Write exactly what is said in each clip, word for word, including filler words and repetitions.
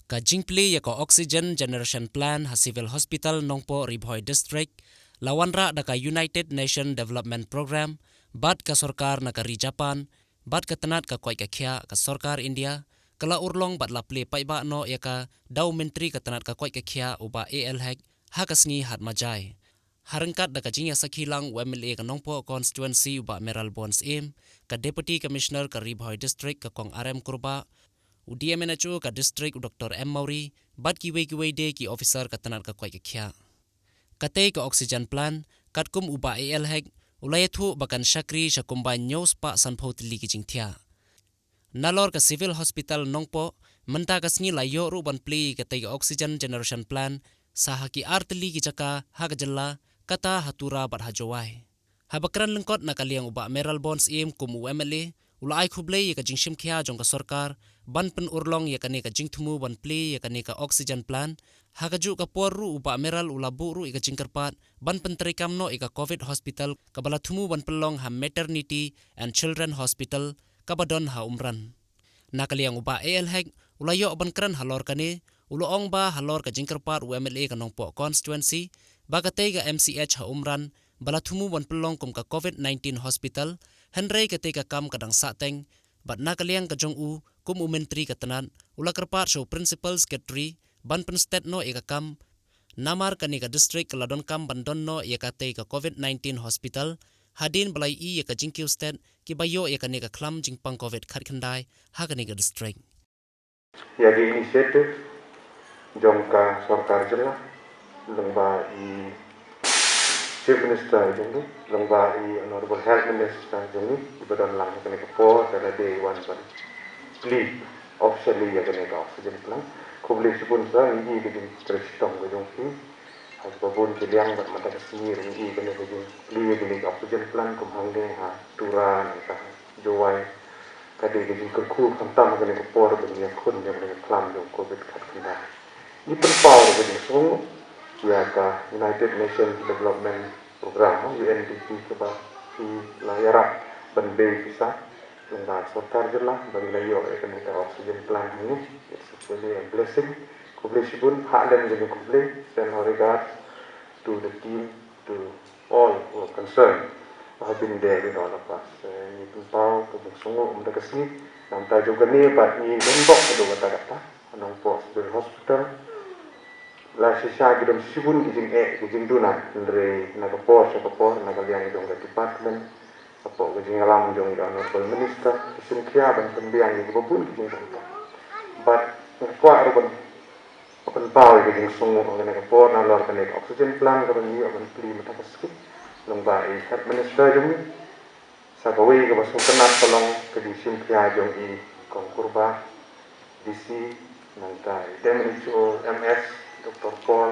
Ka jingplie ïa ka Oxygen Generation Plant ha Civil Hospital Nongpoh, Ri Bhoi District la wanrah da ka United Nation Development Programme bad ka sorkar na ka ri Japan bad ka tnat ka koit ka khiah ka sorkar India ka la urlong bad la plie paidbah noh ïa ka da u Myntri ka tnat ka koit ka khiah u Bah A L Hek ha ka sngi Hatmajai. Ha ryngkat da ka jingïasakhi lang u M L A ka Nongpoh Constituency u Bah Mayralborn Syiem, ka Deputy Commissioner ka Ri Bhoi District ka Kong R M Kurbah, u D M N H O ka District u Doctor M Mawrie bad kiwei kiwei de ki officer ka tnat ka koit ka khiah. Katei ka oxygen plant, katkum u Bah A L Hek u la ïathuh ba kan shakri sha kumba hynñiew spah sanphew tylli ki jingthiah. Nalor ka Civil Hospital Nongpoh mynta ka sngi la ïoh ruh ban plie katei ka Oxygen Generation Plant sa ha ki ar tylli ki jaka ha ka jylla, kata ha Tura bad ha Jowai. Haba kren lyngkot na ka liang u Bah Mayralborn Syiem kum u M L A, u la ai khublei ïa ka jingshim khia jong ka sorkar ban pynurlong ïa kane ka jingthmu ban plie ïa kane ka oxygen plant. Ha kajuh ka por ruh u Bah Mayral u la buh ruh ïa ka jingkyrpad ban pyntreikam noh ïa ka Covid Hospital kaba la thmu ban pynlong ha Maternity and Children Hospital kaba don ha Umran. Na ka liang u Bah A L Hek u la ïoh ban kren halor kane, u la ong ba halor ka jingkyrpad u M L A ka Nongpoh Constituency ba katei ka M C H ha Umran ba la thmu ban pynlong kum ka Covid nineteen Hospital, hynrei katei ka kam ka dang sahteng, bad na ka liang ka jong u kum u Myntri ka tnat, u la kyrpad sha u Principal Secretary ban pynstet noh ïa ka kam, namar kane ka district ka la donkam ban don noh ïa katei ka Covid nineteen Hospital hadien ba la ïohi ïa ka jingkiew stet kiba ïoh ïa kane ka khlam jingpang Covid khatkhyndai ha kane ka district. Ïa ki initiative jong ka sorkar jylla, lyngba i Chief Minister jong ngi, lyngba i Honorable Health Minister jong ngi, iba don lang ha kane ka por, ka la dei wan ban plie officially ïa kane ka oxygen plant. Khublei shibun sir, ngi i ka jingtrei shitom ka jong phi ha kiba bun ki liang, bad mynta ka sngi ruh ngi i kane ka jingplie ïa kane ka oxygen plant kum hangne ha Tura nangta ha Jowai. Ka dei ka jingkyrkhu khamtam ha kane ka por ban ïakhun ïa kane ka khlam jong Covid khatkhyndai. Ngi pynpaw ruh ka jingsngew ïa ka United Nations Development Programme, U N D P, kaba phi la ïarap ban bei pisa lyngba sorkar jylla ba ngi la ïoh ïa kane ka oxygen plant hangne. It's actually a blessing. Khublei shibun, ha lem ka jingkhublei, send our regards to the team, to all who are concerned, who have been there with all of us. Eh, ngi pynpaw ka jingsngew mynta ka sngi, na ka bynta jong kane bad ngi don bok haduh katta katta ha Nongpoh Civil Hospital. La shisha ki don shibun ki jingeh, ki jingduna, hynrei na ka por sha ka por, na ka liang jong ka department, hapoh ka jingïalam jong i Honorable Minister, ki shim khia ban pynbiang ïa kiba bun ki jingdonkam. Bad nga kwah ruh ban pynpaw ïa ka jingsngew ha kane ka por nalor kane ka oxygen plant kaba ngi ïoh ban plie mynta ka sngi lyngba i Health Minister jong ngi. Sa kawei kaba sngewtynnat ka long ka jingshim khia jong i Kong Kurbah, D C, nangta i D M H O M S, Doctor Paul,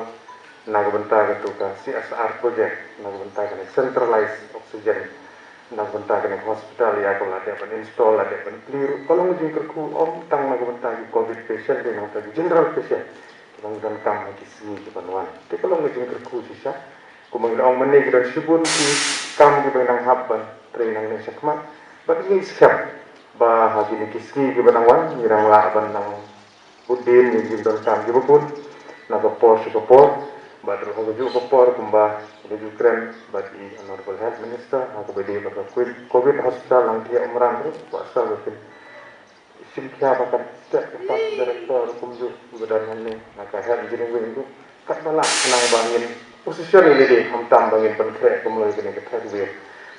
na ka bynta kato ka C S R project, na ka bynta kane centralized oxygen, na ka bynta kane hospital ïa kaba la dep ban install, la dep ban plie ruh. Ka long ka jingkyrkhu ym tang na ka bynta ki Covid patient, dei nangta ki general patient kiba ngi donkam ha ki sngi kiban wan. Te ka long ka jingkyrkhu shisha. Kumba ngi la ong mynne, ki don shibun ki kam kiba ngi nang hap ban trei nangne shakhmat. Bad ngi ngeit skhem ba ha kine ki sngi kiba nang wan ngi nang lah ban nang bud dien ïa ki jingdonkam kiba bun na ka por sha ka por. Bad ruh ha kajuh ka por kumba ngi ju kren bad i Honorable Health Minister, ha kaba dei bad ka Covid Hospital Langthia Umran ruh, kwah sa ba kin shim khia ba kan set up director kumjuh ba don hangne na ka health engineering ruh. Katba lah khnang ba ngin position ïa lade, khamtam ba ngin pynkhreh kumno ïa kane ka third wave.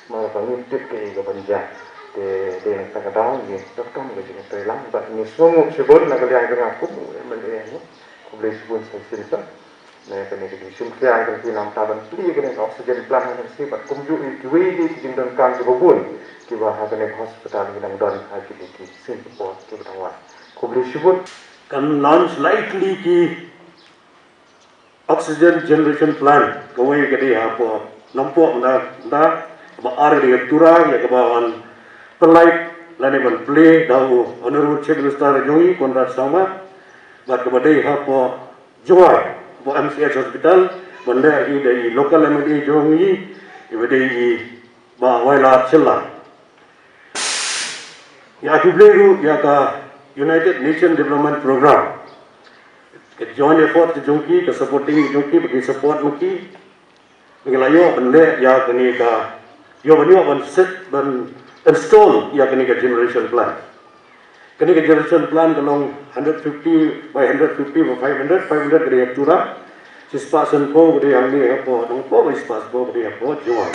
Namar ba ngim tip kaei kaban jia. Te dei na kata ka daw ngi donkam ka jingtrei lang bad ngi sngewnguh shibun na ka liang jong nga kum u M L A hangne. Khublei shibun sa shisien sa. Na kane ka jingshim khia jong phi na ka bynta ban plie kane ka oxygen plant ha Khasi bad kumjuh ïa kiwei de ki jingdonkam kiba bun kiba ha kane ka hospital ki dang don ha kine ki sngi ki por kiba dang wan. Khublei shibun. Kan launch lai tylli ki oxygen generation plant, kawei ka dei hapoh Nongpoh mynta, mynta, kaba ar ka dei ka Tura, ïa kaba wan pynlait lane ban plie da u Honorable Chief Minister jong ngi Conrad Sangma, bad kaba dei hapoh Jowai, hapoh M C H Hospital, ban leh hi da i local M L A jong ngi, iba dei i Bah Wailadmiki Shylla. Ïa khublei ruh ïa ka United Nation Development Programme. Ka joint effort ka jong ki, ka supporting ka jong ki, ba ki support ma ki. Ba ki la ïoh ban leh ïa kane ka, ïoh ban ïoh ban set ban install ïa kane ka generation plant. Kane ka generation plant ka long hundred fifty by hundred fifty by five hundred, five hundred ka dei ha Tura. Shispah sanphew ka dei hangne hapoh Nongpoh, ba shispah sanphew ka dei hapoh Jowai.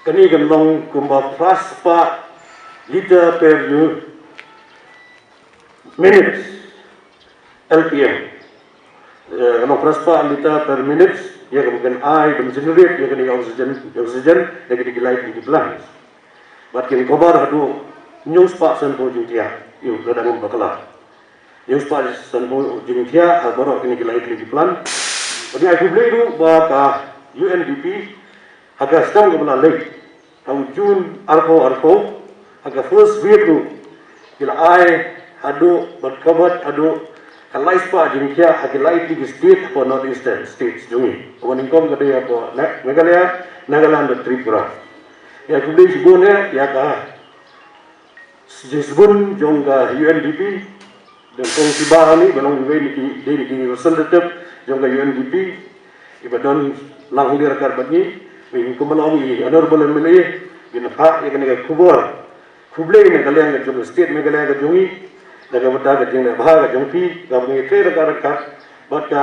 Kane ka long kumba phra spah liter per u- minutes, L P M. Eh, ka long phra spah liter per minute, ïa kaba kan ai ban generate ïa kane ka oxygen, oxygen ïa kane ki light ki plant. Bad kin cover haduh hynñiew spah sanphew jingthiah ïa u, lada ngam bakla. Hynñiew spah sanphew jingthiah ha baroh kine ki light ki plant. Bad ngi ai khublei ruh ba ka U N D P ha ka snem kaba la leit, ha u June arphew arphew, ha ka first wave ruh ki la ai haduh, bad covered haduh ka lai spah jingthiah ha ki lai tylli ki state hapoh North Eastern states jong ngi. Kaba nyngkong ka dei hapoh Na-, Meghalaya, Nagaland bad Tripura. Ïa khublei shibun eh ïa ka suggestion jong ka U N D P, dang kong kiba hangne ba long iwei na ki, dei na ki representative jong ka U N D P, iba don lang hangne ryngkat bad ngi, ba kum ba long i Honorable M L A, ba la phah ïa kane ka khubor khublei na ka liang ka jong state Meghalaya ka jong ngi, da kaba da ka jingleh bha ka jong phi, kaba ngi trei ryngkat ryngkat bad ka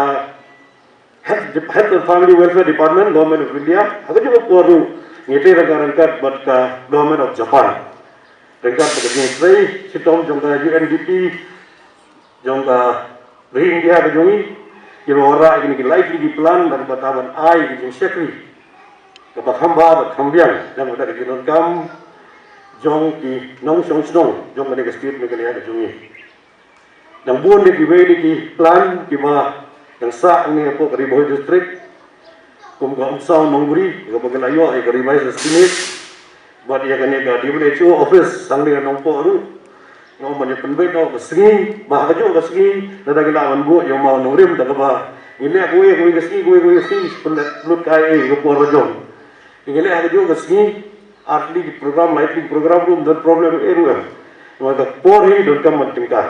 Health, Health and Family Welfare Department, Government of India, ha kajuh ka por ruh ngi trei ryngkat ryngkat bad ka Government of Japan. Ryngkat bad ka jingtrei shitom jong ka U N D P, jong ka ri India ka jong ngi, kiba wanrah ïa kine ki lai tylli ki plant, da kaba ban ai ïa ki jingshakri kaba kham bha bad kham biang, da kaba da ka jingdonkam jong ki nongshong shnong jong kane ka state Meghalaya ka jong ngi. Dang bun de kiwei de ki plant kiba dang sah hangne hapoh ka Ri Bhoi District, kum ka Umsaw Nongbri, kaba ki la ïoh ïa ka revised estimate, bad ïa kane ka W H O office hangne ha Nongpoh ruh. Nga ong ban ïa pynbeit noh ka sngi, ba ha kajuh ka sngi lada ki lah ban buh ïa u maw nongrim, da kaba ngi leh kawei kawei ka sngi, kawei kawei ka sngi, pynleit lut kai ei ka por ba jong. Ngi leh ha kajuh ka sngi ar tylli ki program, lai tylli ki program ruh ym don problem ei ruh em. Namar ka por hi donkam ban tyngkai.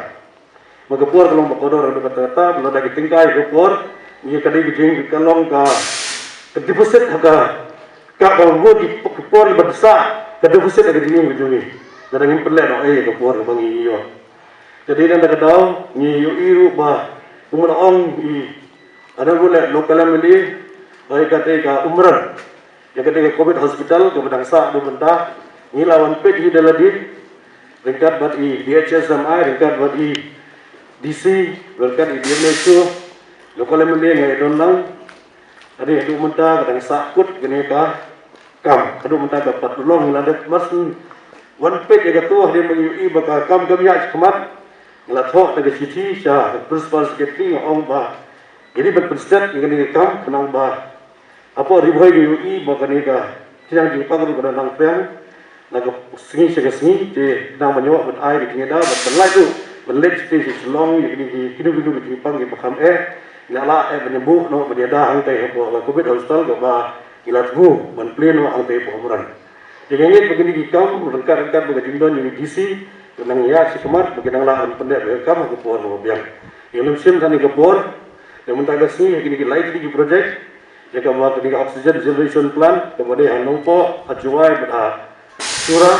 Ma ka por ka long ba kordor haduh katta katta, lada ki tyngkai ka por, ïa ka dei ka jing ka long ka, ka deficit ha ka, ka, ka ruh ki, ka por ba sa, ka deficit ha ka jingim ka jong ngi. Lada ngim pynleh noh ei ka por kaba ngi ïoh. Ka dei na ka daw ngi ïohi ruh ba, kumba la ong i Honorable Local M L A, ba ïa kata ka Umran, ïa kata ka Covid hospital kaba dang sah haduh mynta, ngi la wan peit hi da lade ryngkat bad i D H S M I, ryngkat bad i D C, ryngkat i D M H O, Local M L A nga ïadon lang. Ka dei haduh mynta ka dang sah kut kane ka kam, haduh mynta ka pat long, ngi la dep mar shu wan peit ïa kato, hadien ba ngi ïohi ba ka kam kam ïaid shakhmat, ngi la thoh da ka shithi sha Principal Secretary, nga ong ba ngi dei ban pynstet ïa kane ka kam, khnang ba hapoh Ri Bhoi ngi ïohi ba kane ka jingïaid jingpang ruh ka dang nang pyrshang na ka sngi sha ka sngi, te nang ban ïoh ban ai ka jingïada, ban pynlait ruh, ban leit sha Shillong, ïa kine ki kino kino ki jingpang kiba kham eh, ngi la lah eh ban ïabud noh ban ïada hangtei hapoh ka Covid hospital kaba ngi la thmu ban plie noh hangtei hapoh Umran. Te nga ngeit ba kine ki kam ryngkat ryngkat bad ka jingdon jong i D C, ka nang ïaid shakhmat ba ki nang lah ban pyndep ïa ka kam ha ka por kaba biang. Ïa lem shim kane ka por, ïa mynta ka sngi ha kine ki lai tylli ki project, ïa kaba kane ka oxygen generation plant kaba dei ha Nongpoh, ha Jowai bad ha Tura,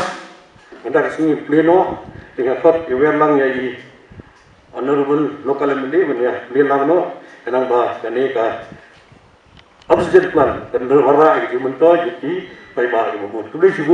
mynta ka sngi plie noh, te nga khot ïa wer lang ïa i Honorable Local M L A ban ïa plie lang noh, khnang ba kane ka oxygen plant kan wanrah ïa ki jingmyntoi ïa ki paidbah kiba bun. Khublei shibun.